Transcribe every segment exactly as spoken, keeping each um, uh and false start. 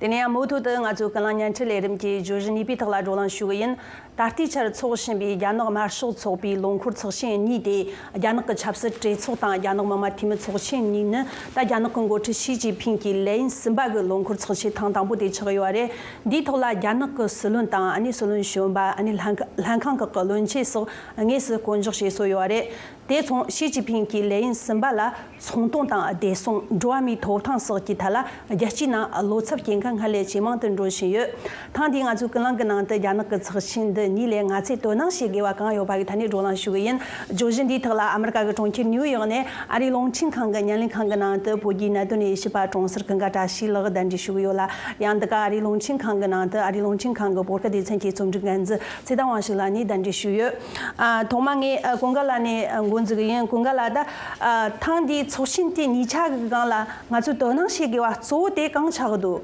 དེ་ནས་ཡང་མུ་མཐུད་དུ་ང་ཚོའི་ཀུན་གླེང་བརྙན་འཕྲིན་ལས་རིམ་གྱི་བརྗོད་གཞི་གཉིས་པའི་ཐོག་ལ་བགྲོ་གླེང་ཞུ་གི་ཡིན། ད་ལྟའི་ཆར་འཚོགས་བཞིན་པའི་རྒྱ་ནག་དམར་ཤོག་ཚོགས་པའི་ལོ་འཁོར་ཚོགས་ཆེན་གཉིས་ཏེ། རྒྱ་ནག་གི་ཆབ་སྲིད་གྲོས་ཚོགས་དང་རྒྱ་ནག་མི་དམངས་འཐུས་མི་ཚོགས་ཆེན་གཉིས་ནི། ད་རྒྱ་ནག་གི་འགོ་ཁྲིད་ཞི་ཅིན་ཕིང་གི་ལས་ཡུན་གསུམ་པ་གི་ལོ་འཁོར་ཚོགས་ཆེན་ཐེངས་དང་པོ་དེ་ཆགས་ཡོད་རེད། འདིའི་ཐོག་ལ་རྒྱ་ནག་གི་སྲིད་བློན་དང་ཨ་ནི་སྲིད་བློན་གཞོན་པ། ཨ་ནི་ལྷན་ཁང་ལྷན་ཁང་ཁག་གི་བློན་ཆེན་སོགས་དངོས་སུ་བསྐོ་འཇོག་བྱས་སོ་ཡོད་རེད། དེ་མཚུངས་ཞི་ཅིན་ཕིང་གི་ལས་ཡུན་གསུམ་པ་ལ་ཚོང་དོན་དང་བདེ་སྲུང་། འགྲོ་བ་མིའི་ཐོབ་ཐང་སོགས་ཀྱི་ཐད་ལ་རྒྱལ་སྤྱིའི་ནང་བློ་འཚབ་སྐྱེ་མཁན་སྔར་ལས་ཇེ་མང་དུ་འགྲོ་བཞིན་ཡོད། ཐེངས་འདིའི་ང་ཚོའི་ཀུན་གླེང་གི་ནང་དུ་རྒྱ་ནག་གི་ཚོགས་ཆེན་འདི་གཉིས་ལས་ང་ཚོས་དོ་སྣང་བྱེད་དགོས་པ་གང་ཡོད་པ་གི་ཐད་ནས་བགྲོ་གླེང་ཞུ་གི་ཡིན། བརྗོད་གཞི་འདིའི་ཐོག་ལ་ཨ་མི་རི་ཀ་གི་གྲོང་ཁྱེར་ནིའུ་ཡོག་ནས་ཨ་རིའི་རླུང་འཕྲིན་ཁང་གི་བརྙན་ལེན་ཁང་གི་ནང་དུ་བོད་བརྒྱུད་གནད་དོན་དབྱེ་ཞིབ་པ་གྲོང་གསར་ཀུན་དགའ་བཀྲ་ཤིས་ལགས་གདན་འདྲེན་ཞུ་གི་ཡོད་ལ། ཡང་འདི་ག་ཨ་རིའི་རླུང་འཕྲིན་ཁང་གི་ནང་དུ་ཨ་རིའི་རླུང་འཕྲིན་ཁང་གི་བོད་སྐད་སྡེ་ཚན་གྱི་རྩོམ་སྒྲིག་འགན་འཛིན་ཚེ་བརྟན་དབང་ཕྱུག་ལགས་ནས་གདན་འདྲེན་ཞུས་ཡོད། ཨ། ཐོག་མ་ངས་ཨ་ཀུན་དགའ་ལགས་ནས་ཨ་འགོ་འཛུགས་ཡིན། ཀུན་དགའ་ལགས། ད་ཨ་ཐེངས་འདིའི་ཚོགས་ཆེན་དེ་གཉིས་ཆ་གི་སྒང་ལ་ང་ཚོས་དོ་སྣང་བྱེད་དགོས་པ་གཙོ་བོ་དེ་གང་ཆགས་ཀྱི་འདུག་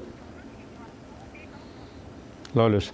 ལགས་ལགས།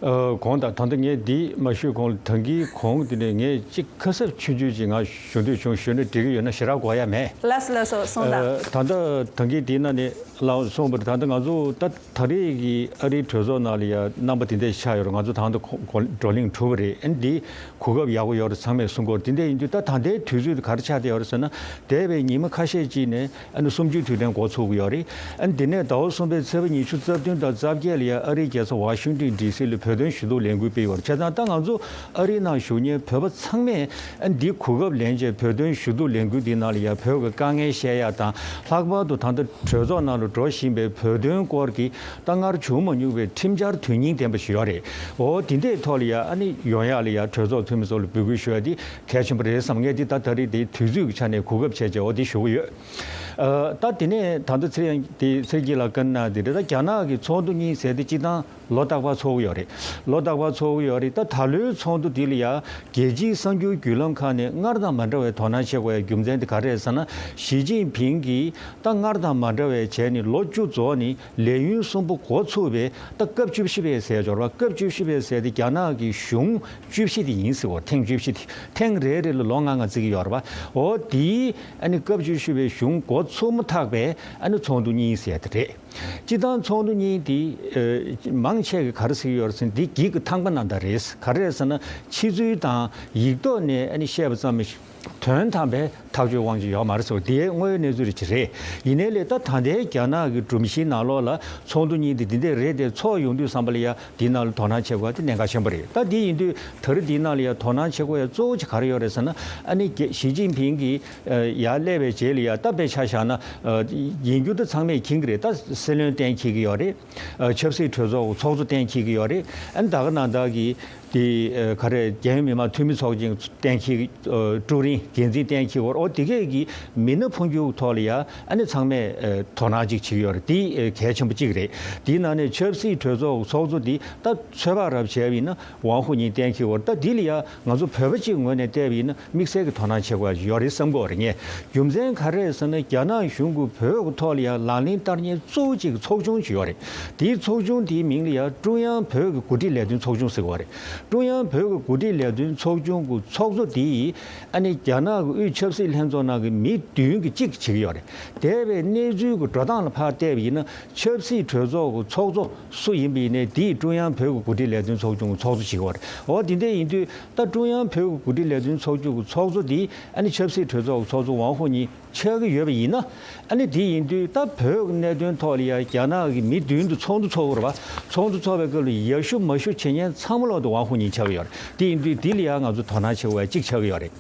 ཨ་གོང་དང་ད་ལྟ་ངས་འདི་མ་ཞུས་གོང་ལ། ད་གིན་གོང་དེ་ནས་ངས་གཅིག་ཁ་གསབ་ཆུང་ཆུང་ཅིག་ང་ཞུ་འདོད་བྱུང་། ཞུས་ན་འགྲིག་གི་ཡོད་ན། ཞེ་དྲག་དགོས་ཡ་མེད། ལགས་སོ་ལགས་སོ། གསུངས་དང་། ཨ་ད་ལྟ་ད་གིན་དེའི་ནང་ནས་ལགས་གསུངས་པར། ད་ལྟ་ང་ཚོ་ད་ད་རེས་ཀྱི་ཨ་རིའི་གྲོས་ཚོགས་ནང་ལ་ཡ་རྣམ་པ་དེ་འདྲ་ཆགས་ཡོད་རེད། ང་ཚོ་ད་ལྟ་གོ་གོ་བགྲོ་གླེང་གྲུབ་པ་རེད། ཨ་ནི་འདི་གོ་སྐབས་ཡག་པོ་ཡོད་རེད། ཚང་མས་གསུང་གི་ཡོད་རེད། དེ་འདྲ་ཡིན་དུས་ད་ད་ལྟའི་དུས་ཚོད་དེ་ག་རེ་ཆགས་བསྡད་ཡོད་རེད་ཟེར་ན། འདས་པའི་ཉི་མ་ཁ་ཤས་ཅིག་ནས་ཨ་ནི་གསུམ་བཅུའི་དུས་དྲན་འགོ་ཚུགས་ཀྱི་ཡོད་རེད། ཨ་ནི་འདི་ནས་ཟླ་བ་གསུམ་པའི་ཚེས་པ་ཉི་ཤུ་རྩ་བདུན་དང་རྩ་བརྒྱད་ལ་ཡ་ཨ་རིའི་རྒྱལ་ས་ཝ་ཤིང་ཏོན་ཌི་སི་ལ་བོད་དོན་ཞུ་གཏུག་ལས་འགུལ་སྤེལ་ཡོད་རེད། བྱས་ཙང་ད་ང་ཚོ་ཨ་རིའི་ནང་བཞུགས་མཁན་བོད་པ་ཚང་མས་ཨ་ནི་འདི་གོ་སྐབས་ལེན་བྱས་བོད་དོན་ཞུ་གཏུག་ལས་འགུལ་འདི་ནང་ལ་ཡ་བོད་ཀྱི་དཀའ་ངལ་བཤད་ཡ་དང་། ལྷག་པར་དུ་ད་ལྟ་གྲོས་ཚོགས་ནང་ལ་འགྲོ་བཞིན་པའི་བོད་དོན་སྐོར་གྱི་ད་སྔར་བྱུང་མ་མྱོང་བའི་ཁྲིམས་འཆར་དོན་སྙིང་ལྡན་པ་ཞིག་ཡོད་རེད། འོ་དེ་འདྲའི་ཐོག་ལ་ཡ་ཨ་ནི་ཡོང་ཡ་ལ་ཡ་གྲོས་ཚོགས་འཐུས་མི་ཚོ་ལ་འབོད་སྐུལ་ཞུ་ཡ་དེ་གལ་ཆེན་པོ་རེད་བསམ། ངས་འདི་ད་ད་རེས་དེ་དུས་ཚོད་ཀྱི་ཆ་ནས་གོ་སྐབས་བྱས་བྱས་འོ་དེ་ཞུ་གི་ཡོད། ཨ་ད་དེ་ནས་ད་ལྟ་ཚེ་རིང་དེ་ཚེ་རིང་སྐྱིད་ལགས་བཀའ་གནང་དེ་རེད། ད་རྒྱ་ནག་གི་ཚོགས་འདུ་གཉིས་ཟེར་དེ་སྤྱིར་བཏང་ལོ་རྟག་པར་ཚོགས་ཀྱི་ཡོད་རེད། ལོ་རྟག་པར་ཚོགས་ཀྱི་ཡོད་རེད། ད་ད་ལོའི་ཚོགས་འདུ་དེ་ལ་ཡ་རྒྱལ་སྤྱིའི་གསར་འགྱུར་བརྒྱུད་ལམ་ཁག་ནས་སྔར་དང་མ་འདྲ་བའི་དོ་སྣང་བྱེད་དགོས་ཡ་རྒྱུ་མཚན་དེ་ག་རེ་རེད་ཟེར་ན། ཞི་ཅིན་ཕིང་གིས་ད་སྔར་དང་མ་འདྲ་བའི་བྱས་ནས་ལོ་བཅུ་རྫོགས་ནས་ལས་ཡུན་གསུམ་པོ་འགོ་ཚུགས་པའི་ད་སྐབས་བཅུ་བཞི་པའི་ཟེར་འབྱོར་བ། སྐབས་བཅུ་བཞི་པའི་ཟེར་དེ་རྒྱ་ནག་གི་གཞུང་བཅུ་བཞི་དེ་ཡིན་ཟེར་བ། ཐེངས་བཅུ་བཞི་དེ། ཐེངས་རེ་རེ་ལ་ལོ་ལྔ་ལྔ་བརྩི་གི་ཡོད་རེད་པ། འོ་དེའི་ཨ་ནི་སྐབས་བཅུ་བཞི་པའི་གཞུང་འགོ་ཚུགས་མ་ཐག་པའི་ཨ་ནི་ཚོགས་འདུ་གཉིས་ཟེར་དེ་རེད། སྤྱིར་བཏང་ཚོགས་འདུ་གཉིས་དེ་ཨ་མང་ཆེ་གིས་ག་རེ་ཟེར་གྱི་ཡོད་རེད་ཟེར་ན། འདི་འགྱིག་གི་ཐང་པ་ནང་ལྟར་རེད། ག་རེ་རེད་ཟེར་ན། ཕྱི་ཚུལ་དང་ཡིག་ཐོག་ནས་ཨ་ནི་བཤད་པ་ཙམ་མ་ཞིག་དོན་དམ་པའི་ཐག་གཅོད་དབང་ཆ་ཡོད་མ་རེད་ཟེར་བ་དེ་དངོས་ཡོད་གནས་ཚུལ་རེད་ཅིག་རེད། ཡིན་ནའི་ལས་ད་ད་ལྟའི་རྒྱ་ནག་གི་སྒྲོམ་གཞིའི་ནང་ལོགས་ལ་ཚོགས་འདུ་གཉིས་དེ་འདི་འདྲས་རེད་དེ། ཚོགས་ཡོང་དུས་ཙམ་པ་ལ་ཡ་འདི་ནང་ལ་དོ་སྣང་བྱེད་དགོས་པ་དེ་གནད་འགག་ཆེན་པོ་རེད། ད་འདི་ཡིན་དུས་ད་རེས་འདིའི་ནང་ལ་ཡ་དོ་སྣང་བྱེད་དགོས་ཡ་གཙོ་བོ་ཅིག་ག་རེ་ཡོད་རེད་ཟེར་ན། ཨ་ནི་རྒྱ་ཞི་ཅིན་ཕིང་གིས་ཨ་ཡར་སླེབས་པའི་རྗེས་ལ་ཡ་ད་དཔེ་ཆ་བཞག་ན། ཨ་ཡིན་རྒྱུ་ད་ཚང་མས་མཁྱེན་གྱི་རེད། ད་སྲིད་བློན་གཏན་འཁེལ་གྱི་ཡོད་རེད། ཨ་ཆབ་སྲིད་གྲོས་ཚོགས་ཚོགས་གཙོ་གཏན་འཁེལ་གྱི་ཡོད་རེད། ཨ་ནི་ད་ག་ནང་བཞིན་གྱི་དེ་ཨ་ག་རེ། རྒྱལ་ཡོངས་མི་དམངས་འཐུས་མི་ཚོགས་ཆེན་གཏན་འཁེལ། ཨ་ཀྲུའུ་རིན་འགན་འཛིན་གཏན་འཁེལ་བར། འོ་དེ་གས་ཀྱི་མི་སྣ་འཕོ་འགྱུར་ཐོག་ལ་ཡ་ཨ་ནི་ཚང་མས་ཨ་དོ་སྣང་ཅིག་བྱེད་ཀྱི་ཡོད་རེད། དེ་ཨ་གལ་ཆེན་པོ་གཅིག་རེད། དེའི་ནང་ནས་ཆབ་སྲིད་གྲོས་ཚོགས་ཚོགས་གཙོ་དེ་ད་ཚོད་དཔག་རབ་བྱས་པ་ཡིན་ན་ཝང་ཧུའུ་ཉིང་གཏན་འཁེལ་བར། ད་དེ་ལ་ཡ་ང་ཚོ་བོད་པ་གཅིག་ངོས་ནས་བལྟས་པ་ཡིན་ན་དམིགས་བསལ་གྱི་དོ་སྣང་བྱེད་དགོས་ཡ་ཡོད་རེད་བསམ་གྱི་ཡོད་རེད་ངས། རྒྱུ་མཚན་ག་རེ་རེད་ཟེར་ན། རྒྱ་ནག་གཞུང་གིས་བོད་ཀྱི་ཐོག་ལ་ཡ་ལག་ལེན་བསྟར་མཁན་གཙོ་བོ་གཅིག་གི་ཚོགས་ཆུང་ཅིག་ཡོད་རེད། དེའི་ཚོགས་ཆུང་དེའི་མིང་ལ་ཡ་ཀྲུང་དབྱང་བོད་ཀྱི་འགོ་ཁྲིད་ལས་དོན་ཚོགས་ཆུང་ཟེར་གྱི་ཡོད་རེད། ཀྲུང་དབྱང་བོད་ཀྱི་འགོ་ཁྲིད་ལས་དོན་ཚོགས་ཆུང་གི་ཚོགས་གཙོ་དེ་ཡིས་ཨ་ནི་རྒྱ་ནག་གི་དབུས་ཆབ་སྲིད་ལྷན་ཚོགས་ནང་གི་མི་བདུན་གྱི་གཅིག་བྱེད་ཀྱི་ཡོད་རེད། འདས་པའི་གནས་ཚུལ་གྱི་འགྲོ་སྟངས་ལ་ཕར་བལྟས་པ་ཡིན་ན། ཆབ་སྲིད་གྲོས་ཚོགས་ཀྱི་ཚོགས་གཙོ་སུ་ཡིན་པ་ཡིན་ནའི་དེས་ཀྲུང་དབྱང་བོད་ཀྱི་འགོ་ཁྲིད་ལས་དོན་ཚོགས་ཆུང་གི་ཚོགས་གཙོ་བྱེད་ཀྱི་ཡོད་རེད། འོ་དེ་འདྲ་ཡིན་དུས་ད་ཀྲུང་དབྱང་བོད་ཀྱི་འགོ་ཁྲིད་ལས་དོན་ཚོགས་ཆུང་གི་ཚོགས་གཙོ་དེ་ཨ་ནི་ཆབ་སྲིད་གྲོས་ཚོགས་ཀྱི་ཚོགས་གཙོ་ཝང་ཧུའུ་ཉིང་ཆགས་ཀྱི་ཡོད་པ་ཡིན་ན། ཨ་ནི་དེ་ཡིན་དུས་ད་བོད་ཀྱི་གནད་དོན་ཐོག་ལ་ཡ་རྒྱ་ནག་གི་མི་བདུན་དུ་ཚོགས་འདུ་ཚོགས་ཀྱི་ཡོད་རེད་པ། ཚོགས་འདུ་ཚོགས་པའི་སྐབས་ལ་ཡ་ཞུ་མ་ཞུ་བྱེད་མཁན་ཚང་མ་ལོག་དེ་ཝང་ཧུའུ་ཉིང་ཆགས་ཀྱི་ཡོད་རེད། དེ་ཡིན་དུས་དེ་ལ་ཡ་ང་ཚོ་དོ་སྣང་བྱེད་དགོས་ཡ་གཅིག་ཆགས་ཀྱི་ཡོད་རེད།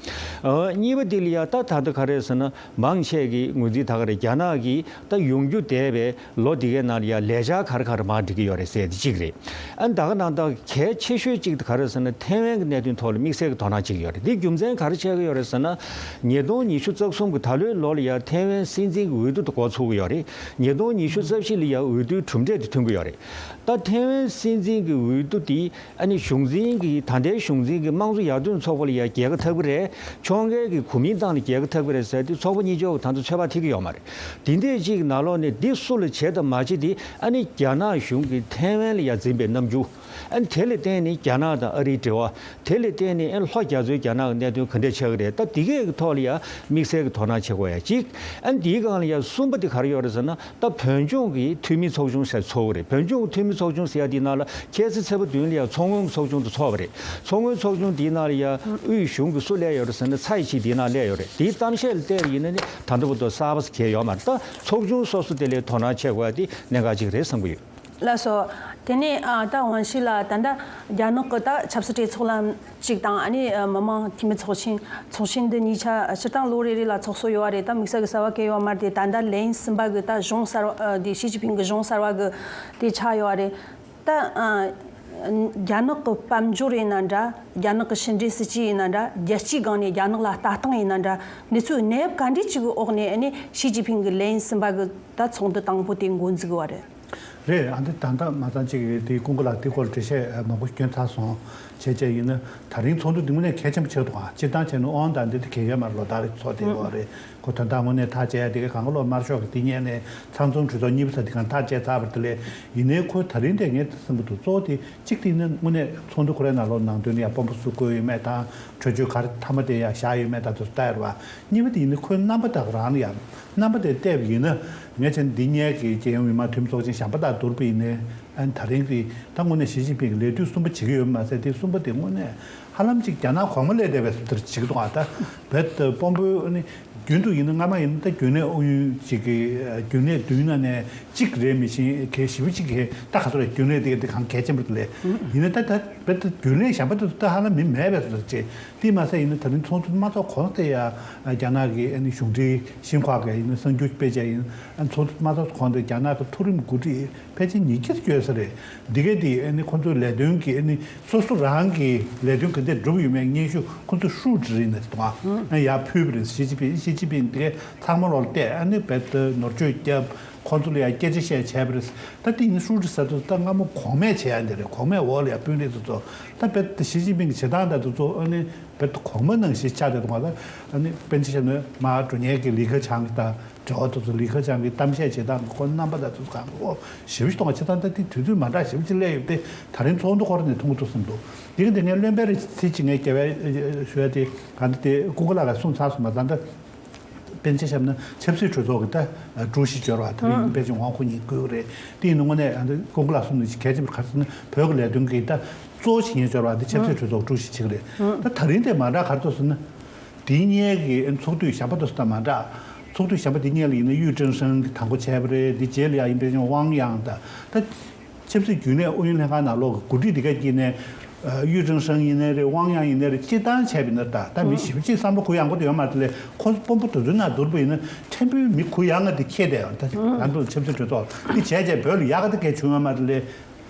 ཨ་གཉིས་པ་དེ་ལ་ཡ་ད་ད་ལྟ་ག་རེ་ཟེར་ན། མང་ཆེ་གི་ངོས་འཛིན་ད་ག་རེ། རྒྱ་ནག་གིས་ད་ཡོང་རྒྱུ་འདས་པའི་ལོ་འདི་གའི་ནང་ལ་ཡ་ལས་འཆར་ག་རེ་ག་རེ་མར་སྒྲིག་གི་ཡོད་རེད་ཟེར་དེ་གཅིག་རེད། ཨ་ནི་ད་ག་ནང་ད་གལ་ཆེ་ཤོས་གཅིག་དེ་ག་རེ་ཟེར་ན། ཐའེ་ཝན་གྱི་གནད་དོན་ཐོག་ལ་དམིགས་བསལ་གྱི་དོ་སྣང་བྱེད་ཀྱི་ཡོད་རེད། འདི་རྒྱུ་མཚན་ག་རེ་ཆགས་ཀྱི་ཡོད་རེད་ཟེར་ན། ཉིས་སྟོང་ཉི་ཤུ་རྩ་གསུམ་གྱི་ད་ལོའི་ལོ་ལ་ཡ་ཐའེ་ཝན་སྲིད་འཛིན་གྱི་འོས་བསྡུ་དེ་འགོ་ཚུགས་ཀྱི་ཡོད་རེད། ཉིས་སྟོང་ཉི་ཤུ་རྩ་བཞི་ལ་ཡ་འོས་བསྡུའི་གྲུབ་འབྲས་དེ་ཐོན་གྱི་ཡོད་རེད། ད་ཐའེ་ཝན་སྲིད་འཛིན་གྱི་འོས་བསྡུ་དེ་ཨ་ནི་གཞུང་འཛིན་གྱི། ད་ལྟའི་གཞུང་འཛིན་གྱི་དམངས་གཙོ་ཡར་ཐོན་ཚོགས་པ་ལ་ཡ་རྒྱལ་ཁ་ཐོབ་ཀྱི་རེད། ཕྱོགས་འགལ་གྱི་གོ་མིན་ཏང་ལ་རྒྱལ་ཁ་ཐོབ་ཀྱི་རེད་ཟེར་དུས་ཚོགས་པ་གཉིས་ཆར་གྱི་ད་ལྟ་ཚོད་དཔག་ཐེབས་ཀྱི་ཡོད་མ་རེད། དེ་འདྲས་ཅིག་ནང་ལོགས་ནས་འདི་སུ་ལ་བྱེད་དང་མ་བྱེད་དེ་ཨ་ནི་རྒྱ་ནག་གཞུང་གིས་ཐའེ་ཝན་ལ་ཡ་འཛིན་པའི་རྣམ་འགྱུར། ཨ་ནི་དེ་ལ་བརྟེན་ནས་རྒྱ་ནག་དང་ཨ་རིའི་འབྲེལ་བ། དེ་ལ་བརྟེན་ནས་ཨ་ནི་ལྷོ་རྒྱ་མཚོའི་རྒྱ་ནག་གི་གནད་དོན་ག་འདྲས་ཆགས་ཀྱི་རེད། ད་འདི་གས་ཀྱི་ཐོག་ལ་ཡ་དམིགས་བསལ་གྱི་དོ་སྣང་བྱེད་དགོས་ཡ། གཅིག་ཨ་ནི་དེའི་སྒང་ལ་ཡ་གསུམ་པ་དེ་ག་རེ་ཡོད་རེད་ཟེར་ན། ད་བོད་ལྗོངས་ཀྱི་འཐུས་མི་ཚོགས་ཆུང་ཟེར་ཚོགས་ཀྱི་རེད། བོད་ལྗོངས་ཀྱི་འཐུས་མི་ཚོགས་ཆུང་ཟེར་ཡ་དེའི་ནང་ལ་ཁྱེད་ཚོ་ཚེས་པ་བདུན་ལ་ཡ་མཚོ་སྔོན་གྱི་ཚོགས་ཆུང་དུ་ཚོགས་པ་རེད། མཚོ་སྔོན་ཚོགས་ཆུང་དེའི་ནང་ལ་ཡ་དབུས་གཞུང་གི་སུ་སླེབས་ཡོད་རེད་ཟེར་ན། ཚ་ཡི་ཆི་དེའི་ནང་སླེབས་ཡོད་རེད། དེའི་གཏམ་བཤད་ལ་བལྟས་པ་ཡིན་ན་ནི་ད་ལྟ་བར་དུ་གསར་པ་ཟེར་གང་ཡང་ཡོད་མ་རེད། ད་ཚོགས་ཆུང་སོ་སོ་དེ་ལ་དོ་སྣང་བྱེད་དགོས་ཡ་དེ་གནད་འགག་ཅིག་རེད་བསམ་གྱི་ཡོད། ལགས་སོ། དེ་ནས་ཨ་ད་ཝང་ཞི་ལགས། ད་ལྟ་རྒྱ་ནག་གི་ད་ཆབ་སྲིད་གྲོས་ཚོགས་ལམ་གཅིག་དང་། ཨ་ནི་ཨ་མི་མང་འཐུས་མི་ཚོགས་ཆེན། ཚོགས་ཆེན་འདི་གཉིས་ཆ་སྤྱིར་བཏང་ལོ་རེ་རེ་ལ་ཚོགས་སྲོལ་ཡོད་རེད། ད་དམིགས་བསལ་གྱི་གསར་པ་གང་ཡང་ཡོད་མ་རེད་དེ། ད་ལྟ་ལན་གསུམ་པ་གི་ད་གཞུང་གསར་པ་ཨ་དེ་ཞི་ཅིན་ཕིང་གི་གཞུང་གསར་པ་གི་དེ་ཆགས་ཡོད་རེད། ད་ཨ་རྒྱ་ནག་གི་དཔལ་འབྱོར་ཡིན་ན་འདྲ། རྒྱ་ནག་གི་ཕྱི་འབྲེལ་སྲིད་ཇུས་ཡིན་ན་འདྲ། རྒྱལ་སྤྱིའི་སྒང་ནས་རྒྱ་ནག་ལ་ལྟ་སྟངས་ཡིན་ན་འདྲ། འདི་ཚོའི་གནས་བབ་ག་འདྲས་ཅིག་གི་འོག་ནས་ཨ་ནི་ཞི་ཅིན་ཕིང་གི་ལན་གསུམ་པ་གི་ད་ཚོགས་འདུ་དང་པོ་དེ་འགོ་འཛུགས་ཡོད་རེད། རེད། ཨ་འདི་ད་ལྟ་མ་ཚང་གཅིག་གིས་དེའི་ཀུན་དགའ་ལགས་དེའི་སྐོར་འགྲེལ་བཤད་མང་པོ་བསྐྱོན་ཚར་སོང་། བྱས་བྱས་ཡིན་ན་ད་རིང་ཚོགས་འདུ་འདི་དངོས་གནས་གལ་ཆེན་པོ་ཆགས་འདུག་ཨ། སྤྱིར་བཏང་བྱས་ན་ཨོང་དང་འདི་དེ་གལ་ཡོད་མ་རེད། ལོ་ལྟར་ཚོགས་བསྡད་ཡོད་རེད། ཁོ་དོན་དག་དངོས་གནས་ཐག་བཅད་ཡ་དེ་ག་གང་ག་ལོ་དམར་ཤོག་གི་དེ་སྔོན་ནས་ཚང་འཛོམས་གྲོས་ཚོགས་གཉིས་པ་ཟེར་དེ་གང་ཐག་བཅད་ཚར་བ་དེ་ལས། ཡིན་ནའི་ཁོ་ད་རིང་དེ་ངས་བསམ་གྱི་འདུག་གཙོ་བོ་དེ་གཅིག་དེ་ཡིན་ན་དངོས་གནས་ཚོགས་འདུ་ཁོ་རའི་ནང་ལོགས་ནང་དོན་ཡ་དཔོན་པོ་སུ་བསྐོས་ཡོད་མེད་དང་། གྲོས་ཆོད་ག་རེ་མཐའ་མ་དེ་ཡ་བཞག་ཡོད་མེད་དང་དེ་ཚོ་ལྟ་ཡ་རེད་བ། གཉིས་པ་དེ་ཡིན་ན་ཁོའི་རྣམ་པ་དག་རང་ལ་ཡ། རྣམ་པ་དེ་བལྟས་པ་ཡིན་ན། ངས་བྱས་ན་འདི་སྔོན་གྱི་རྒྱལ་ཡོངས་མི་དམངས་འཐུས་མི་ཚོགས་ཆེན་གཞན་པ་དང་བསྡུར་བ་ཡིན་ནའི། ཨ་ནི་ད་རིང་གི་ད་དངོས་གནས་ཞི་ཅིན་ཕིང་གི་ལས་དུས་གསུམ་པ་བྱེད་ཀྱི་ཡོད་པ་མ་ཟད། དེ་གསུམ་པ་དེ་དངོས་གནས་ཧ་ལམ་ཅིག་རྒྱ་ནག་གོང་མ་སླེབས་བསྡད་པའི་བཟོ་འདྲ་བྱེད་ཀྱི་འདུག་ཨ། ད་བོད་དཔོན་པོ་ནི་རྒྱུན་དུ་ཡིན་ན་སྔ་མ་ཡིན་ན་ད་རྒྱུན་ལས་ཨུ་ཡོན་ཅིག་གི་རྒྱུན་ལས་བདུན་ནང་ནས་གཅིག་རེད། མི་ཤེས་གལ་ཞེ་པོ་ཅིག་གི་ད་ག་ཚོད་རེད། རྒྱུན་ལས་དེ་ག་དེ་གང་གལ་ཆེན་པོ་དེ་ལས་ཡིན་ན། ད་ད་བོད་དུ་རྒྱུན་ལས་གཞན་པ་དེ་ཚོ་ད་ཧ་ལམ་མི་མེད་པའི་བཟོ་འདྲ་བྱས། དེ་མ་ཟད་ཡིན་ན་ད་རིང་ཚོགས་འདུ་མ་ཚོགས་གོང་དེ་ཡ་རྒྱ་ནག་གི་ཨ་ནི་གཞུང་འབྲེལ་ཤིན་ཧྭ་གི་ཡིན་ན་གསར་འགྱུར་དཔེ་བྱས་ཡིན་ན། ཚོགས་འདུ་མ་ཚོགས་གོང་དེ་རྒྱ་ནག་གི་མཐོ་རིམ་འགོ་ཁྲིད་ཕལ་ཆེར་ཉིས་བརྒྱ་ཙམ་ཡོད་ས་རེད། འདི་གའི་དེ་ཨ་ནི་ཁོང་ཚོའི་ལས་དོན་གྱི་ཨ་ནི་སོ་སོ་རང་གི་ལས་དོན་ག་འདྲས་སྒྲུབ་ཡོད་མེད་སྙན་ཞུ་ཁོང་ཚོས་ཧྲུའུ་ཅི་རིན་ནས་དང་ཨ་ཡར་ཕུལ་བ་རེད། ཞི་ཅིན་ཕིང་། ཞི་ཅིན་ཕིང་འདི་གའི་ཚང་མ་ལོག་བལྟས། ཨ་ནི་རྦད་དེ་ནོར་བཅོས་བརྒྱབ། ཁོང་ཚོ་ལ་ཡང་སྐད་ཆ་བཤད་བྱས་པ་རེད། ད་དེ་ཡིན་ཧྲུའུ་ཅི་ཟེར་དུས་ད་སྔ་མོ་གོང་མས་བྱས་ཡ་འདི་རེད། གོང་མས་འོག་ལ་ཡང་དཔོན་རིགས་ཚོ་ཚོ། ད་རྦད་དེ་ཞི་ཅིན་ཕིང་གི་བྱེད་སྟངས་དང་དེ་ཚོ་ཨ་ནི་རྦད་དེ་གོང་མ་ནང་བཞིན་ཆགས་བསྡད་འདུག་ག་ད་ཨ་ནི་དཔེར་ན་ཆ་བཞག་ན་མར་འགྲོ་མཁན་གྱི་ལི་ཁེ་ཆང་གི་ད། འབྲེལ་བ་དེ་ཚོ། ལི་ཁེ་ཆང་གི་གཏམ་བཤད་བྱེད་སྟངས་ཀྱི་ཁོ་རྣམ་པ་དང་དེ་ཚོ་གང་ག་ཞེ་པོ་ཞིག་གཏོང་བ་བྱེད་སྟངས། ད་དེ་དུས་ཚོད་མ་འདྲ་ཞེ་པོ་ཅིག་སླེབས་ཡོད་དེ། ད་རིང་ཚོགས་འདུ་ཁོ་ར་ནས་མཐོང་གི་འདུག་བསམ་འདུག་འདི་ག་འདི་ངས་བློན་པོའི་རིགས་ཚིག་ཅིག་ངས་རྒྱབ་པའི་ཞུ་ཡ་དེ་གང་ལྟར་དེ་ཀུན་དགའ་ལགས་ཀྱིས་གསུངས་ཚར་སོང་། མ་ད་ད་དཔེར་ན་ཆ་བཞག་ན་ཆབ་སྲིད་གྲོས་ཚོགས་ཀྱི་ད་ཀྲུའུ་ཞི་འབྱོར་བ་ད་རིང་པེ་ཅིང་ཝང་ཧུའུ་ཉིང་བསྐོས་རེད། དེ་ཡིན་ན་དངོས་གནས་ཀུན་དགའ་ལགས་གསུངས་ནས་གལ་ཆེན་པོ་ག་རེ་ཟེར་ན། བོད་ཀྱི་ལས་དོན་གྱི་ད་གཙོ་བོ་བྱེད་མཁན་འབྱོར་བ་དེ་ཆབ་སྲིད་གྲོས་ཚོགས་ཀྲུའུ་ཞི་བྱེད་ཀྱི་རེད། ད་ད་རིང་དེ་མ་འདྲ་ག་རེ་འདུག་ཟེར་ན། དེའི་སྔོན་གྱི་ཚོགས་དུས་གཞན་པ་དེ་ཚོ་དང་མ་འདྲ། ཚོགས་དུས་གཞན་པ་དེ་སྔོན་ལ་ཡིན་ན་ཡུས་ཀྲེང་ཧྲེང་གིས་དང་པོ་བྱས་པ་རེད། དེ་རྗེས་ལ་ཡང་ཡིན་པ་ཡིན་ན་ཝང་དབྱང་དང་། ད་ཆབ་སྲིད་རྒྱུན་ལས་ཨུ་ཡོན་ལྷན་ཁང་ནང་ལོགས་ཀྱི་འགོ་ཁྲིད་དེ་ག་དཀྱིལ་ནས། ཡུས་ཀྲེང་ཧྲེང་ཡིན་ནའི་རེད། ཝང་དབྱང་ཡིན་ནའི་རེད། སྤྱིར་བཏང་བྱས་པ་ཡིན་ན། ད་ད་མི་ཞེ་པོ་ཅིག་བསམ་བློ་འཁོར་ཡག་པོ་དེ་ཡོད་མ་རེད། དེ་ལས་ཁོ་ཚོ་དཔོན་པོ་དེ་ཚོའི་ནང་བསྡུར་བ་ཡིན་ན་ཕྲན་བུ་མི་འཁོར་ཡག་ང་དེ་ཁྱེད་དེ་ཡང་ད་ང་ཚོ་ཆབ་སྲིད་གྲོས་ཚོགས་འདི་བྱས་བྱས་བོད་ལ་ཡག་ག་དེ་གས་བྱུང་ཡོད་མ་རེད། དེ་ལས་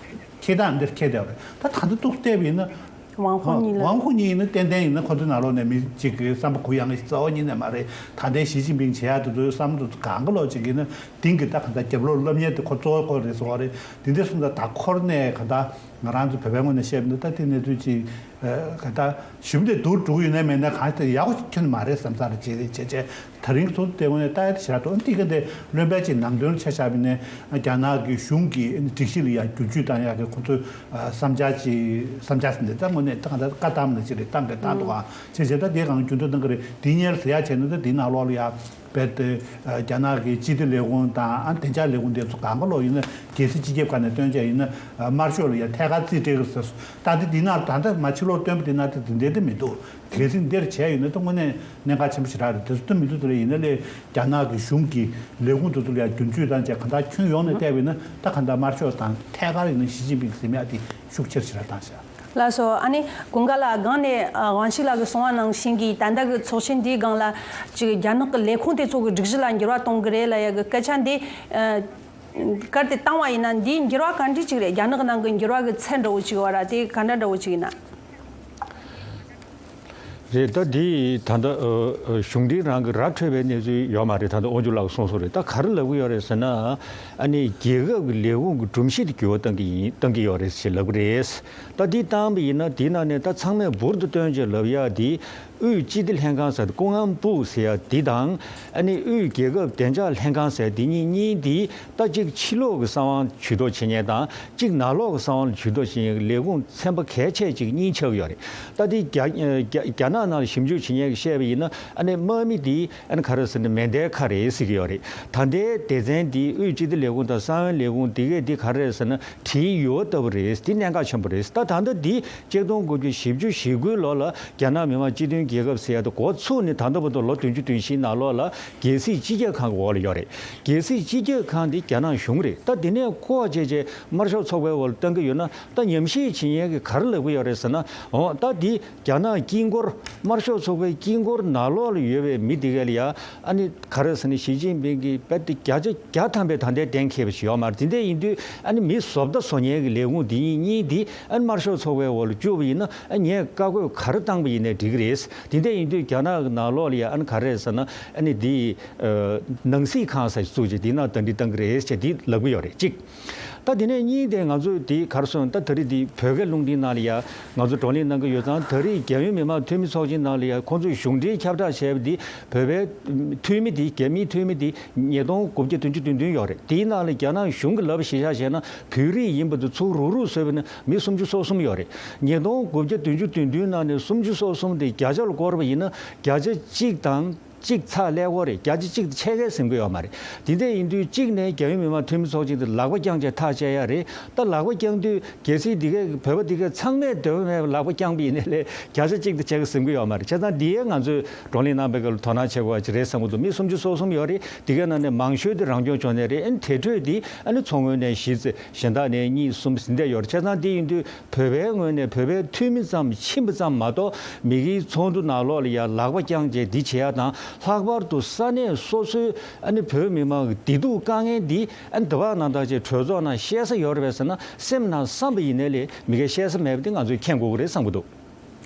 ཁྱེད་དང་འདིར་ཁྱེད་དེ་ཡང་རེད། ད་ད་ལྟ་ཏོག་ཙམ་བལྟས་པ་ཡིན་ན། ཝང་ཧུའུ་ཉིང་ལ། ཝང་ཧུའུ་ཉིང་ཡིན་ན་ཏན་ཏན་ཡིན་ན་ཁོ་ཚོའི་ནང་ལོགས་ནས་མི་གཅིག་གི་བསམ་པ་འཁོར་ཡག་ངེས་ཤིག་རྩ་བ་ཉིད་ནས་མ་རེད། ད་ལྟའི་ཞི་ཅིན་ཕིང་བྱེད་ཡག་དེ་ཚོའི་བསམ་བློ་དེ་ཚོ་གང་ག་ལོག་ཅིག་ཡིན་ན་དེང་གི་ད་གང་ལྟར་རྒྱབ་ལོགས་སློབ་གཉེར་དེ་ཁོ་གཙོ་བོ་ཁོ་རེད་ཟེར་བ་རེད། དེ་འདྲ་སོང་ཙང་ད་ཁོ་རང་ནས་གང་ལྟར་ང་རང་ཚོ་བོད་པའི་ངོས་ནས་བཤད་པ་ཡིན་ན། ད་དེ་གནས་ཚུལ་ཅིག་གང་ལྟར་ཞུམ་སྟེ་སྡུག་འགྲོ་གི་ཡོད་ན་མེད་ན་གང་ལྟར་ཡག་པོ་ཁྱོན་ནས་མ་རེད་བསམ་ས་རེད། བྱས་བྱས་བྱས་ད་རིང་ཚོགས་འདུ་དེ་དངོས་གནས་ལྟ་ཡག་དེ་ཞེ་དྲག་འདུག་འདི་ག་འདི་བློན་པོ་ཅིག་ནང་དོན་ཆ་བཞག་པ་ཡིན་ན་རྒྱ་ནག་གི་གཞུང་གི་སྒྲིག་གཞི་ལ་ཡང་བསྒྱུར་བཅོས་བཏང་ཡག་གི་ཁོ་ཚོའི་བསམ་འཆར་ཅིག་བསམ་འཆར་ཟེར་ནས་ད་དངོས་གནས་ད་གང་ལྟར་བཀའ་བཏང་ནས་ཅིག་རེད། བཏང་གི་བཏང་འདུག་ཨང་། བྱས་བྱས་ད་དེ་གང་རྒྱུན་དུ་གནང་གི་རེད། དེ་སྔོན་ཟེར་ཡག་བྱས་ན་ད་དེའི་ནང་ལོགས་ལ་ཡང་རྦད་དེ་རྒྱ་ནག་གི་སྤྱི་བདེ་ལས་ཁུངས་དང་ཨ་བདེ་འཇགས་ལས་ཁུངས་དེ་ཚོ་གང་ག་ལོག་ཡིན་ན་རྒྱལ་སྲིད་སྤྱི་ཁྱབ་ཁང་ནས་བཏོན་བྱས་ཡིན་ན་དམར་ཤོག་ལ་ཡང་ཐད་ཀར་རྩིས་སྤྲད་གི་རེད་ཟེར། ད་དེ་དེའི་ནང་ད་ལྟ་མ་ཕྱི་ལོགས་བཏོན་པ་དེའི་ནང་དེ་དེ་འདྲ་དེ་མི་འདུག་གལ་སྲིད་འདིར་བྱས་ཡོད་ན་ད་དངོས་གནས་གནད་འགག་ཆེན་པོ་ཞེ་དྲག་རེད། དེ་ཚོ་ད་མི་འདུག་དེ་ལས་ཡིན་ན་ལས་རྒྱ་ནག་གི་གཞུང་གི་ལས་ཁུངས་དེ་ཚོ་ལ་ཡང་རྒྱུན་སྤྱོད་བཏང་བྱས་གང་ལྟར་ཁྱོན་ཡོངས་ནས་བལྟས་པ་ཡིན་ན་ད་གང་ལྟར་དམར་ཤོག་དང་ཐད་ཀར་ཡིན་ན་ཞི་ཅིན་ཕིང་གི་ཟིན་ཡག་དེ་ཤུགས་ཆེར་ཞེ་དྲག་བཏང་ཤག་ལགས་སོ། ཨ་ནི་ཀུན་དགའ་ལགས། སྒང་ནས་ཨ་ཝང་ཞི་ལགས་ཀྱིས་གསུངས་པ་ནང་བཞིན་གྱི་ད་ལྟ་གི་ཚོགས་ཆེན་འདིའི་སྒང་ལ་ཅིག་རྒྱ་ནག་གི་ལས་ཁུངས་དེ་ཚོ་གི་སྒྲིག་གཞི་ལ་འགྱུར་བ་གཏོང་གི་རེད་ལབ་ཡག་གི་སྐད་ཆ་འདི་ཨ་གལ་ཏེ་བཏང་བ་ཡིན་ན་འདིའི་འགྱུར་བ་ག་འདྲ་ཅིག་རེད། རྒྱ་ནག་ནང་གི་འགྱུར་བ་གི་ཚད་འདྲ་བོ་ཅིག་ཡོད་ར། དེ་ག་འདྲ་འདྲ་བོ་ཅིག་ཡིན་ན། རེད། ད་འདི་ད་ལྟ་ཨ་ཨ་གཞུང་འབྲེལ་རང་གི་ར་འཕྲོད་པའི་གནས་ཚུལ་ཡོད་མ་རེད། ད་ལྟ་དབང་ཕྱུག་ལགས་གསུངས་སོང་རེད། ད་ག་རེ་ལབ་ཀྱི་ཡོད་རེད་ཟེར་ན། ཨ་ནི་རྒྱལ་ཁབ་ཀྱི་ལས་ཁུངས་ཀྱི་སྒྲོམ་གཞི་དེ་འགྱུར་བ་གཏང་གི་ཡིན། གཏང་གི་ཡོད་རེད་ཅེས་ལབ་ཀྱི་རེད། ད་འདི་བཏང་བ་ཡིན་ན་དེའི་ནང་ནས་ད་ཚང་མས་འབུར་དུ་བཏོན་བྱས་ལབ་ཡག་དེ་ དབུས་སྤྱི་བདེ་ལྷན་ཁང་ཟེར་ཀུང་ཨན་པུའུ་ཟེར་ཡ་འདི་དང་། ཨ་ནི་དབུས་རྒྱལ་ཁབ་བདེ་འཇགས་ལྷན་ཁང་ཟེར་འདི་གཉིས་གཉིས་འདི་ད་གཅིག་ཕྱི་ལོགས་ཀྱི་གསང་བ་ཇུས་གཏོགས་བྱེད་མཁན་དང་། གཅིག་ནང་ལོགས་ཀྱི་གསང་བ་ཇུས་གཏོགས་བྱེད་མཁན་གྱི་ལས་ཁུངས་ཚན་པ་གལ་ཆེ་གཅིག་གཉིས་ཆགས་ཀྱི་ཡོད་རེད། ད་འདི་རྒྱ་རྒྱ་རྒྱ་ནག་ནང་ལ་ཞིབ་འཇུག་བྱེད་མཁན་གྱིས་བཤད་པ་ཡིན་ན། ཨ་ནི་དམག་མི་འདི་ཨ་ནི་ག་རེ་ཟེར་ན་མེ་མདའི་ཁ་རེད་ཟེར་གྱི་ཡོད་རེད། ད་ལྟའི་སྡེ་ཚན་འདི་དབུས་སྤྱི་བདེ་ལས་ཁུངས་དང་གསང་བའི་ལས་ཁུངས་འདི་གས་འདི་ག་རེ་རེད་ཟེར་ན། གྲིའི་ཡུ་བ་ལྟ་བུ་རེད། འདི་གནད་འགག་ཆེན་པོ་རེད། ད་ད་ལྟ་འདི་ཆིག་སྟོང་དགུ་བརྒྱ་བཞི་བཅུ་ཞེ་དགུའི་ལོ་ལ་རྒྱ་ནག་མི་དམངས་སྤྱི་མཐུན་རྒྱལ་ཁབ་ཟེར་ཡ་དེ་འགོ་ཚུགས་ནས་ད་ལྟ་བར་དུ་ལོ་བདུན་ཅུ་དོན་བཞིའི་ནང་ལོགས་ལ་རྒྱལ་སྲིད་སྤྱི་ཁྱབ་ཁང་གི་འོག་ལ་ཡོད་རེད། རྒྱལ་སྲིད་སྤྱི་ཁྱབ་ཁང་འདི་རྒྱ་ནག་གཞུང་རེད། ད་འདི་ནས་འཁོར་བ་བྱས་བྱས་དམར་ཤོག་ཚོགས་པའི་འོག་ལ་བཏང་གི་ཡོད་ན། ད་ཉམས་ཞིབ་བྱེད་མཁན་གྱིས་ག་རེ་ལབ་ཀྱི་ཡོད་རེད་ཟེར་ན། འོ་ད་འདི་རྒྱ་ནག་དཀྱིལ་འཁོར། དམར་ཤོག་ཚོགས་པའི་དཀྱིལ་འཁོར་ནང་ལོགས་ལ་ཡོད་པའི་མི་དེ་གས་ལ་ཡ། ཨ་ནི་ག་རེ་ཟེར་ན། ཞི་ཅིན་ཕིང་གིས་རྦད་དེ་བརྒྱ་ཆ་བརྒྱ་ཐམ་པའི་ད་ལྟའི་གཏན་འཁེལ་བ་ཞིག་ཡོད་མ་རེད། དེ་འདྲ་ཡིན་དུས་ཨ་ནི་མི་བཟོ་ལྟ་བཟོ་མཁན་གྱི་ལས་ཁུངས་འདི་གཉིས་གཉིས་འདི་ཨ་ནི་དམར་ཤོག་ཚོགས་པའི་འོག་ལ་བཅུག་པ་ཡིན་ན། ཨ་ངས་བཀའ་བཀོད་ག་རེ་བཏང་པ་ཡིན་ནའི་འགྲིག་གི་རེད། དེ་འདྲ་ཡིན་དུས་རྒྱ་ནག་གི་ནང་ལོགས་ལ་ཡ། ཨ་ནི་ག་རེ་ཟེར་ན། ཨ་ནི་འདི་ནང་སྲིད་ཁང་ཟེར་བཙུགས་བྱས་འདི་ནང་ད་འདི་བཏང་གི་རེད་ཅེས་འདི་ལབ་ཀྱི་ཡོད་རེད། གཅིག་ད་དེ་ནས་གཉིས་དེ་ང་ཚོས་དེ་ག་རེ་སོང་། ད་ད་རེས་འདི་བོད་སྐད་རླུང་འཕྲིན་ནང་ལ་ཡ་ང་ཚོ་བགྲོ་གླེང་གནང་གི་ཡོད་ཙང་། ད་རེས་རྒྱལ་ཡོངས་མི་དམངས་འཐུས་མི་ཚོགས་ཆེན་ནང་ལ་ཡ་ཁོང་ཚོས་གཞུང་འབྲེལ་ཁྱབ་བསྒྲགས་བྱས་པ་འདི། བོད་པའི་འཐུས་མི་འདི། རྒྱ་མིའི་འཐུས་མི་འདི་ཉིས་སྟོང་དགུ་བརྒྱ་བདུན་ཅུ་དོན་བདུན་ཡོད་རེད། དེའི་ནང་ལ་རྒྱ་ནག་གཞུང་གི་ལབ་གཞིར་བཞག་བྱས་ན། བོད་རིགས་ཡིན་པ་དེ་ཚུར་རུག་རུག་བཟོས་པ་ཡིན་ན་མི་སུམ་ཅུ་སོ་གསུམ་ཡོད་རེད། ཉིས་སྟོང་དགུ་བརྒྱ་བདུན་ཅུ་དོན་བདུན་ནང་ནས་སུམ་ཅུ་སོ་གསུམ་དེ་བརྒྱ་ཆ་ལ་བསྐོར་བ་ཡིན་ན་བརྒྱ་ཆ་གཅིག་དང་གཅིག་ཚེག་ཀླད་ཀོར་རེད། བརྒྱ་ཆ་གཅིག་དེ་ཕྱེད་ཀས་ཟིན་གྱི་ཡོད་མ་རེད། དེ་འདྲ་ཡིན་དུས་གཅིག་ནས་རྒྱལ་ཡོངས་མི་དམངས་འཐུས་མི་ཚོགས་ཆེན་དེ་ལག་པ་བརྐྱངས་བྱས་ཐག་བཅད་ཡ་རེད། ད་ལག་པ་བརྐྱངས་དུས་གལ་སྲིད་འདི་གའི་བོད་པ་འདི་གའི་ཚང་མས་འདོད་པ་མེད་པར་ལག་པ་བརྐྱངས་པ་ཡིན་ནའི་ལས་བརྒྱ་ཆ་གཅིག་དེ་ཕྱེད་ཀས་ཟིན་གྱི་ཡོད་མ་རེད། བྱས་ཙང་འདི་ཡས་ང་ཚོས་བགྲོ་གླེང་གནང་པའི་སྐབས་ལ་དོ་སྣང་བྱེད་དགོས་པ་ཅིག་རེད་བསམ་གྱི་འདུག་མི་སུམ་ཅུ་སོ་གསུམ་ཡོད་རེད། འདི་གའི་ནང་ནས་མང་ཤོས་དེ་རང་སྐྱོང་ལྗོངས་ནས་རེད། ཨ་ནི་དེ་འཕྲོས་དེ་ཨ་ནི་མཚོ་སྔོན་ནས་བཞི་ཙམ། གཞན་དག་ནས་གཉིས་གསུམ་ཟིན་བསྡད་ཡོད་རེད། བྱས་ཙང་དེ་ཡིན་དུས་བོད་པའི་ངོས་ནས་བོད་པའི་འཐུས་མི་ཙམ་ཕྱིན་པ་ཙམ་མ་གཏོགས། མི་སྒེར་ཚོགས་འདུ་ནང་ལོགས་ལ་ཡ་ལག་པ་བརྐྱངས་བྱས་འདི་བྱེད་ཡ་དང་། ལྷག་པར་དུ་ས་གནས་སོ་སོའི་ཨ་ནི་བོད་མི་མང་གི་བདེ་སྡུག་དཀའ་ངལ་འདི་ཨ་ནི་འདི་བར་ནང་ཐག་ཆོད་གྲོས་ཚོགས་ནང་བཤད་ས་ཡོད་རེད་པས་ཟེར་ན། སེམས་ནང་བསམ་པ་ཡིན་ནའི་ལས་མི་སྒེར་བཤད་ས་མེད་པ་དེ་ང་ཚོས་མཁྱེན་དགོས་ཀྱི་རེད་བསམ་གྱི་འདུག་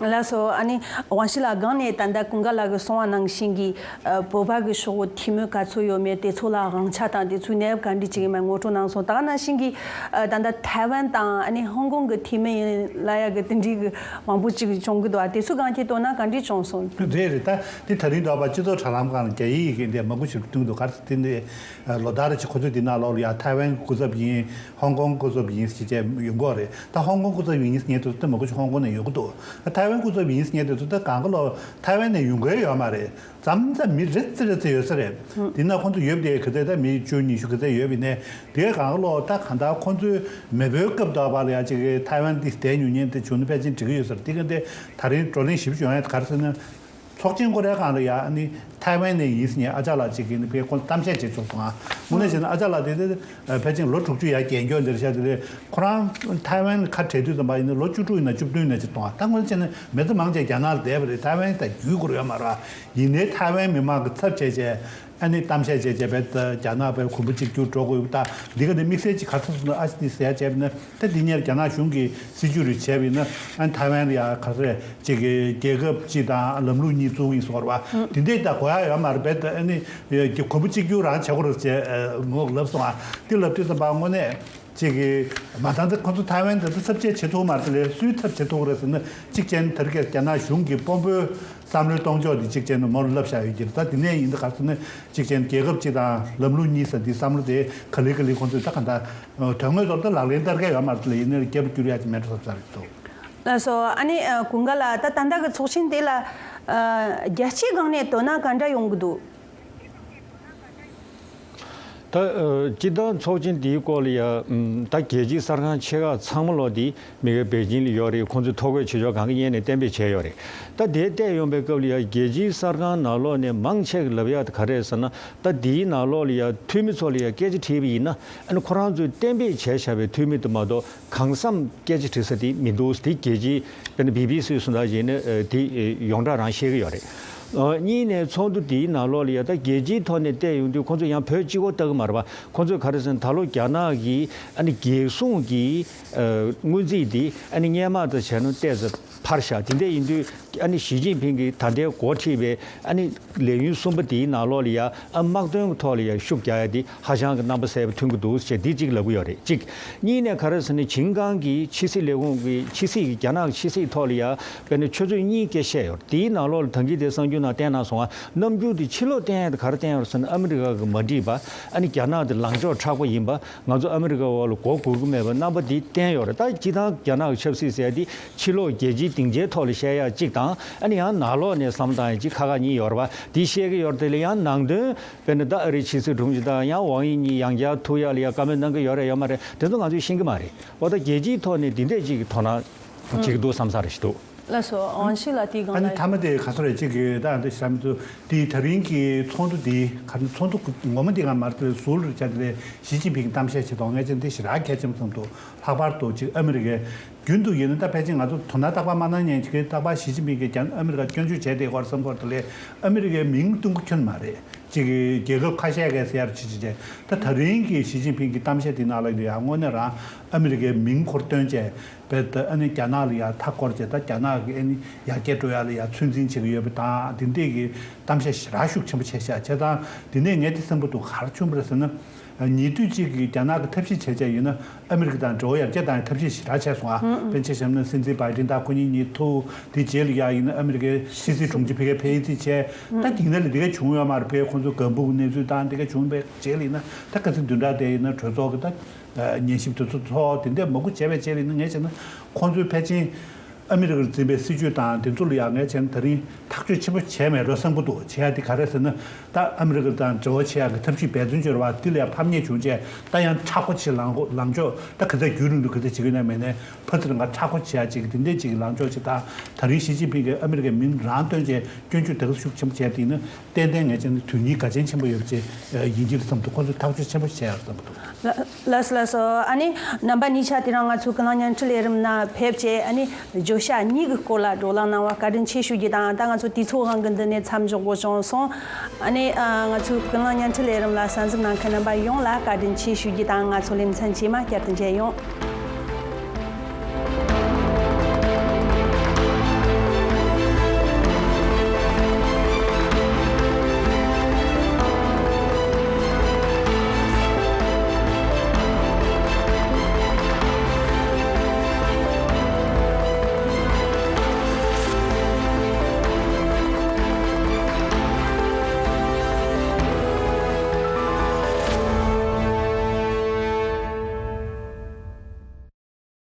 ལགས་སོ། ཨ་ནི་དབང་ཕྱུག་ལགས། སྒང་ནས་ད་ལྟ་ཀུན་དགའ་ལགས་ཀྱིས་གསུངས་པ་ནང་བཞིན་གྱི་ཨ་བོད་པ་གི་ཤོག་བུ་འཐུས་མི་ག་ཚོད་ཡོད་མེད་དེ་ཚོ་ལ་དབང་ཆ་དང་དེ་ཚོའི་གནས་བབ་ག་འདྲ་ཅིག་ཡིན་མིན་ངོ་སྤྲོད་གནང་སོང་། ད་ག་ནང་བཞིན་གྱི་ཨ་ད་ལྟ་ཐའེ་ཝན་དང་ཨ་ནི་ཧོང་ཀོང་གི་འཐུས་མི་ཡིན་ལབ་ཡ་གི་དེ་འདྲའི་གི་མང་པོ་ཅིག་བྱུང་གི་འདུག་ཨ་དེ་ཚོའི་སྒང་ཁྱེད་དོ་སྣང་ག་འདྲ་བྱུང་སོང་། རེད་རེད། ད་དེ་ད་རིང་འདྲ་བ་སྤྱི་ཚོགས་དྲ་ལམ་སྒང་ལ་རྒྱ་ཡིག་གི་འདི་མང་པོ་ཞིག་བཏོན་འདུག་ག་རེ་ཟེར་དེ་འདི་ལོ་ལྟར་ཅིག་ཁོ་ཚོས་འདི་ནང་ལོགས་ལ་ཡ་ཐའེ་ཝན་སྐུ་ཚབ་ཡིན། ཧོང་ཀོང་སྐུ་ཚབ་ཡིན་ཞེས་བྱས་ཡོང་གི་ཡོད་རེད། ད་ཧོང་ཀོང་སྐུ་ཚབ་ཡིན་ཟེར་མཁན་དེ་ཚོ་ད་མང་པོ་ཞིག་ཧོང་ཀོང་ནས་ཡོང་གི་འདུག་ད་ཐའེ་ཝན་སྐུ་ཚབ་ཡིན་ཟེར་མཁན་དེ་ཚོ་ད་གང་ག་ལོ་ཐའེ་ཝན་ནས་ཡོང་གི་ཡོད་མ་རེད། འཛམ་ད་མི་རེ་ཙི་རེ་ཙི་ཡོད་ས་རེད། དེ་ན་ཁོང་ཚོ་ཡོད་པ་དེ་ག་ཚད་ད་མི་བཅུ་ཉི་ཤུ་ག་ཚད་ཡོད་པ་ཡིན་ནའི། དེ་གང་ག་ལོ་ད་གང་ལྟར་ཁོང་ཚོའི་མེས་པོའི་སྐབས་དུ་བ་ལ་ཡ་ཅིག་ཐའེ་ཝན་དེ་བསྡད་མྱོང་མཁན་དེ་བྱུང་ན་ཕལ་ཆེར་འགྲིག་གི་ཡོད་ས་རེད། དེ་ག་དེ་ད་རིང་བགྲོ་གླེང་ཞིབ་ཞིབ་ཡོང་ཡ་ག་རེ་ཟེར་ན། ཚོགས་ཆེན་སྐོར་རའི་སྒང་ལ་ཡ་ཨ་ནི་ཐའེ་ཝན་ནས་ཡིན་ཟེར་མཁན་ཨ་ཅག་ལགས་ཅིག་གིས་ནི་ཕར་ཁོང་གཏམ་བཤད་བྱས་ཆོག་སོང་ཨ། དངོས་གནས་བྱས་ན་ཨ་ཅག་ལགས་དེ་དེ་ཕལ་ཆེར་ལོ་དྲུག་ཅུ་ཡར་རྒས་འཁྱོག་འདིར་བཞག་དེ་རེད། ཁོ་རང་ཐའེ་ཝན་ཁ་བྲལ་དུས་ཙམ་པ་ཡིན་ན་ལོ་བཅུ་དྲུག་ཡིན་ན་བཅུ་བདུན་ཡིན་ན་ཅིག་གཏོང་ཨ། ད་དངོས་གནས་བྱས་ན་མི་ཚེ་མང་ཆེ་རྒྱ་ནག་ལ་བསྡད་པ་རེད། ཐའེ་ཝན་ད་བརྒྱུད་དགོས་ཡོད་མ་རེད། ཡིན་ནའི་ཐའེ་ཝན་མི་མང་གི་ཚབ་བྱས་བྱས་ཨ་ནི་གཏམ་བཤད་བྱས་བྱས་བྱས་རྒྱ་ནག་བས་གོམ་པ་གཅིག་གྱུར་འགྲོ་དགོས་ཡོད་པ། ད་འདི་ག་ནས་དམིགས་བསལ་ཅིག་ག་ཚོད་སོང་ན་ཨ་ཅི་སྟེ་ཟེར་ཡ་བྱས་པ་ཡིན་ན། ད་འདི་ཉིད་རྒྱ་ནག་གཞུང་གིས་སྲིད་ཇུས་རེ་བྱས་པ་ཡིན་ན། ཨ་ནི་ཐའེ་ཝན་ལ་ཡ་ག་ཚོད་ཅིག་གི་རྒྱལ་ཁབ་སྤྱི་དང་ལམ་ལུགས་གཉིས་བཙུགས་ཡིན་ཟེར་བ། དེ་འདྲས་ད་དགོས་ཡ་ཡོད་མ་རེད་པས། ཨ་ནི་གོམ་པ་གཅིག་གྱུར་རང་བྱེད་དགོས་རེད་ཅེས་ངོ་ལབ་སོང་ཨ། དེ་ལབ་དུས་ཙམ་པ་དངོས་གནས་ཅིག་གི་མ་ད་ལྟ་ཁོ་ཚོ་ཐའེ་ཝན་ད་ལྟ་ཚབ་བྱེད་བྱེད་ཐུབ་མ་རེད། དེ་ལས་སུས་ཚབ་བྱེད་ཐུབ་རེད་ཟེར་ན། གཅིག་བྱས་ན་དེ་རིང་རྒྱ་ནག་གཞུང་གི་དཔོན་པོའི་བསམ་བློའི་གཏོང་ཕྱོགས་འདི་གཅིག་བྱས་ན་མོར་ལབ་བཞག་ཡོད་ཀྱི་རེད། ད་དེ་ནས་ཡིན་ད་ག་ཚོད་ནས་གཅིག་བྱས་ན་རྒྱལ་ཁབ་སྤྱི་དང་ལམ་ལུགས་གཉིས་ཟེར་འདི་བསམ་བློ་དེ་ག་ལེ་ག་ལེ་ཁོང་ཚོས་ད་ག་འདྲ་དོན་དངོས་ཐོག་ད་ལག་ལེན་བསྟར་མཁན་ཡོད་མ་རེད། དེ་ལས་ཡིན་ནའི་རྒྱབ་ལ་བསྐྱུར་ཡ་ཅིག་མེད་འགྲོ་བསམ་ས་རེད་འདུག་ལགས་སོ། ཨ་ནི་ཨ་ཀུན་དགའ་ལགས། ད་ད་ལྟ་གི་ཚོགས་ཆེན་དེ་ལ་ཨ་རྒྱལ་སྤྱིའི་སྒང་ནས་དོ་སྣང་ག་འདྲ་ཡོང་གི་འདུག་ད་ཨ་སྤྱིར་བཏང་ཚོགས་ཆེན་འདིའི་སྐོར་ལ་ཡ་ཨམ་ད་རྒྱལ་སྤྱིའི་གསར་ཁང་ཆེ་ཁག་ཚང་མ་ལོག་འདི་མི་སྒེར་པེ་ཅིང་ལ་ཡོད་རེད། ཁོང་ཚོས་ཐོ་འགོད་བྱེད་ཕྱོགས་སྒང་ག་སྔོན་ནས་གཏན་འབེབས་བྱས་ཡོད་རེད། ད་དེ་བལྟས་ཡོང་པའི་སྐབས་ལ་ཡ་རྒྱལ་སྤྱིའི་གསར་ཁང་ནང་ལོགས་ནས་མང་ཆེ་གིས་ལབ་ཡ་དེ་ག་རེ་རེད་ཟེར་ན། ད་འདིའི་ནང་ལོགས་ལ་ཡ་འཐུས་མི་ཚོ་ལ་ཡ་སྐད་ཆ་དྲིས་པ་ཡིན་ན། ཨ་ནི་ཁོ་རང་ཚོས་གཏན་འབེབས་བྱས་བཞག་པའི་འཐུས་མི་དེ་མ་གཏོགས་གང་འཚམ་སྐད་ཆ་དྲི་ས་དེ་མི་འདུག་དེ་རྒྱལ་སྤྱིའི་དཔེར་ན་བི་བི་སི་གསུངས་ཐག་བྱས་ནས་ཨ་དེ་ཡོངས་གྲགས་རང་བཤད་ཀྱི་ཡོད་རེད། ཨ་གཉིས་ནས་ཚོགས་འདུ་དེའི་ནང་ལོགས་ལ་ཡ་ད་རྒྱལ་སྤྱིའི་ཐོག་ནས་བལྟས་ཡོང་དུས་ཁོང་ཚོ་ཡང་བོད་གཅིག་པོ་ལྟ་གི་མ་རེད་པ། ཁོང་ཚོས་ག་རེ་ཟེར་ན། ད་ལོ་རྒྱ་ནག་གིས་ཨ་ནི་རྒྱལ་སྲུང་གི་ཨ་སྔོན་རྩིས་དེ་ཨ་ནི་སྔོན་མ་དང་བྱས་ན་ཏོག་ཙམ་འཕར་བཞག་དེ་འདྲ་ཡིན་དུས་ ཨ་ནི་ཞི་ཅིན་ཕིང་གིས་ད་ལྟའི་འགོ་ཁྲིད་པའི་ཨ་ནི་ལས་ཡུན་གསུམ་པ་དེའི་ནང་ལོགས་ལ་ཡ་ཨ་དམག་དོན་གྱི་ཐོག་ལ་ཡ་ཤུགས་རྒྱག་ཡ་དེ་ཧ་ཅང་གི་རྣམ་པ་གསལ་པོ་ཐོན་གྱི་འདུག་ཅེས་འདི་གཅིག་ལབ་ཀྱི་ཡོད་རེད། གཅིག་གཉིས་ནས་ག་རེ་ཟེར་ན་ཆིན་ཀང་གི་ཕྱི་སྲིད་ལས་ཁུངས་ཀྱི་ཕྱི་སྲིད་ཀྱི་རྒྱ་ནག་གི་ཕྱི་སྲིད་ཐོག་ལ་ཡ་དཔེར་ན་ཆུ་ཚོད་གཉིས་སྐད་བཤད་ཡོད་རེད། དེའི་ནང་ལོགས་ལ་ད་གིན་དེ་གསར་འགྱུར་ནང་བསྟན་གནང་སོང་ང་། གནམ་གྲུ་དེ་ཕྱི་ལོགས་བསྟན་ཡ་དེ་ག་རེ་བསྟན་ཡོད་རེད་ཟེར་ན་ཨ་མི་རི་ཀ་གི་མ་འགྲིག་པ། ཨ་ནི་རྒྱ་ནག་དེ་ལངས་ཕྱོགས་མཁྲེགས་པོ་ཡིན་པ། ང་ཚོ་ཨ་མི་རི་ཀ་འོག་ལ་མགོ་སྒུར་གི་མེད་པ་རྣམ་པ་འདི་བསྟན་ཡོད་རེད། ད་སྤྱིར་བཏང་རྒྱ་ནག་གི་ཆབ་སྲིད་ཟེར་ཡ་འདི་ཕྱི་ལོགས་རྒྱལ་སྤྱིའི་སྡིངས་ཆའི་ཐོག་ལ་བཤད་ཡ་གཅིག་དང་། ཨ་ནི་ཡང་ནང་ལོགས་ནས་བསམ་བཏང་ཡ་གཅིག་ཁ་ཁ་གཉིས་ཡོད་རེད་པ། འདི་བཤད་གི་ཡོད་རེད། དེ་ལ་ཡང་ནང་དོན་དཔེར་ན་ད་ཨ་རིའི་ཕྱི་སྲིད་དྲུང་ཆེ་དང་ཡང་ཝང་དབྱི་གཉིས་ཡང་བསྐྱར་ཐུག་ཡ་ལ་ཡ་བཀའ་མོལ་གནང་གི་ཡོད་རེད་ཡོད་མ་རེད། དེ་ཚོ་ང་ཚོས་ཤེས་གི་མ་རེད། འོ་ད་རྒྱལ་སྤྱིའི་ཐོག་ནས་འདི་འདྲས་ཅིག་གི་དོ་སྣང་བྱེད་ཀྱི་འདུག་བསམ་ས་རེད་ཞིག་འདུག་ལགས་སོ། ཝང་ཞི་ལགས་དེའི་སྒང་ཨ་ནི་ལ། མཐའ་མ་དེ་ག་ཚོད་རེད། གཅིག་གི་ད་འདི་བཤད་མི་ཚོ་དེ་ད་རིང་གི་ཚོགས་འདུ་དེ་ག་ཚོད་ཚོགས་འདུ་ངོ་མ་དེ་ང་མར་དེ་ཟུར་ལ་བྱ་དེ་ལས་ཞི་ཅིན་ཕིང་གི་གཏམ་བཤད་བྱེད་དོན་ངས་ཅན་དེ་ཞེ་དྲག་གལ་ཆེན་པོ་བསམ་འདུག་ལྷག་པར་དུ་གཅིག་ཨ་མི་རི་ཀའི་རྒྱུན་དུ་ཡིན་ན་ད་ཕལ་ཆེར་ང་ཚོ་དོ་སྣང་རྟག་པར་མ་གནང་མཁན་གཅིག་གི་རྟག་པར་ཞི་ཅིན་ཕིང་གིས་རྒྱ་ཨ་མི་རི་ཀ་སྐྱོན་བརྗོད་བྱས་དེ་སྐོར་བསམ་ཁོར་དེ་ལས་ཨ་མི་རི་ཀའི་མིང་སྟོན་གི་ཁྱོན་མ་རེད། གཅིག་གི་རྒྱལ་ཁབ་ཁ་ཤས་ཀྱིས་ཟེར་ཡ་ཆེ་ཆེ་བྱས། ད་ད་རིང་གི་ཞི་ཅིན་ཕིང་གི་གཏམ་བཤད་དེ་ནང་ལ་ཡང་དངོས་གནས་རང་ཨ་མི་རི་ཀའི་མིང་ཁོར་བཏོན་བྱས། བས་ད་ཨ་ནི་རྒྱ་ནག་ལ་ཡང་མཐའ་བསྐོར་བྱས། ད་རྒྱ་ནག་གི་ཨ་ནི་ཡར་རྒྱས་འགྲོ་ཡ་ལ་ཡང་ཚོད་འཛིན་བྱེད་ཀྱི་ཡོད་པ་དང་། དེ་འདྲས་ཀྱི་གཏམ་བཤད་ཞེ་དྲག་ཤུགས་ཆེན་པོ་བྱས་ཤག་བྱས་ཙང་དེ་ནས་ངས་དེ་བསམ་གྱི་འདུག་ག་རེ་བྱུང་བ་རེད་ཟེར་ན། ཉེ་དུས་གཅིག་གི་རྒྱ་ནག་གི་ཐབས་ཤེས་བྱས་བྱས་ཡིན་ན་ཨ་མི་རི་ཀ་དང་འབྲེལ་བ་ཡར་རྒྱས་བཏང་ཡ་ཐབས་ཤེས་ཞེ་དྲག་བྱས་སོང་ཨ། དཔེར་ན་ཆ་བཞག་ན་སྲིད་འཛིན་བྷའི་ཌེན་དང་ཁོ་གཉིས་གཉིས་ཐུག་དེ་རྗེས་ལ་ཡ་ཡིན་ན་ཨ་མི་རི་ཀའི་ཕྱི་སྲིད་དྲུང་ཆེ་ཕ་གིར་ཕེབས་ཡིན་ཚུལ་བྱས། ད་དེ་ནས་ལ་དེ་ག་བྱུང་ཡོད་མ་རེད། ཕ་གི་ཁོང་ཚོ་སྒམ་པོ་གི་གནས་ཚུལ་དང་དེ་ག་བྱུང་བའི་རྗེས་ལ་ཡིན་ན་ད་ག་ཚོད་བདུན་ཕྲག་དེ་ཡིན་ན་གྲོས་ཚོགས་ཀྱི་ད་ཉན་ཞིབ་དེ་ཚོ་ཚོགས། དེ་འདྲས་མང་པོ་བྱས་པའི་རྗེས་ལ་ཡིན་ན་ངས་བྱས་ན་ཁོང་ཚོའི་ཕལ་ཆེར་ཨ་མི་རི་ཀར་འཛིན་པའི་སྲིད་ཇུས་དང་དེ་ཚོ་ལ་ཡང་ངས་བྱས་ན་ད་རིང་ཐག་གཅོད་ཆེན་པོ་བྱས་མེད་འགྲོ་བསམ་གྱི་འདུག་བྱས་ཡ་དེ་ག་རེ་ཟེར་ན། ད་ཨ་མི་རི་ཀ་དང་འབྲེལ་བ་བྱེད་ཡག་གི་ཐབས་ཤེས་འབད་བརྩོན་བྱས་པ་དེ་ལ་ཡང་ཕམ་ཉེས་བྱུང་རྗེས་ད་ཡང་མཁྲེགས་པོ་བྱེད་ལངས་གོ་ལངས་ཕྱོགས་ད་ག་ཚད་རྒྱུན་རིང་དུ་ག་ཚད་བྱེད་ཀྱི་ཡོད་ན་མེད་ནའི་ཕར་ཚུར་ལ་མཁྲེགས་པོ་བྱེད་ཡག་ཅིག་དེ་འདྲས་ཅིག་ལངས་ཕྱོགས་ཅིག་དང་། ད་རིང་ཞི་ཅིན་ཕིང་གིས་ཨ་མི་རི་ཀའི་མིང་རང་བཏོན་རྗེས་སྐྱོན་བརྗོད་དེ་ག་ཤུགས་ཆེན་པོ་བྱས་དེ་ཡིན་ན་ཏན་ཏན་ངས་བྱས་ན་དོན་སྙིང་གལ་ཆེན་ཆེན་པོ་ཡོད་པ་ཅིག་ཡིན་གྱི་རེད་བསམ་འདུག་ཁོང་ཚོས་ཐག་གཅོད་ཆེན་པོ་བྱས་ཡག་བསམ་གྱི་འདུག་ལགས་ལགས་སོ། ཨ་ནི་རྣམ་པ་གཉིས་ཆ་དེ་རིང་ང་ཚོའི་ཀུན་གླེང་བརྙན་འཕྲིན་ལས་རིམ་ནང་ཕེབས་བྱས་ཨ་ནི་བརྗོད་བྱ་གཉིས་ཀྱི་སྐོར་ལ་བགྲོ་གླེང་གནང་བར་བཀའ་དྲིན་ཆེ་ཞུ་རྒྱུ་དང་། ད་ང་ཚོ་དུས་ཚོད་དབང་གིས་འདི་ནས་མཚམས་འཇོག་དགོས་བྱུང་སོང་། ཨ་ནི་ཨ་ང་ཚོའི་ཀུན་གླེང་བརྙན་འཕྲིན་ལས་རིམ་ལ་གསན་གཟིགས་གནང་མཁན་རྣམ་པ་ཡོངས་ལ་བཀའ་དྲིན་ཆེ་ཞུ་རྒྱུ་དང་། ང་ཚོ་ལེ་ཚན་རྗེས་མ་བསྐྱར་དུ་མཇལ་ཡོང་།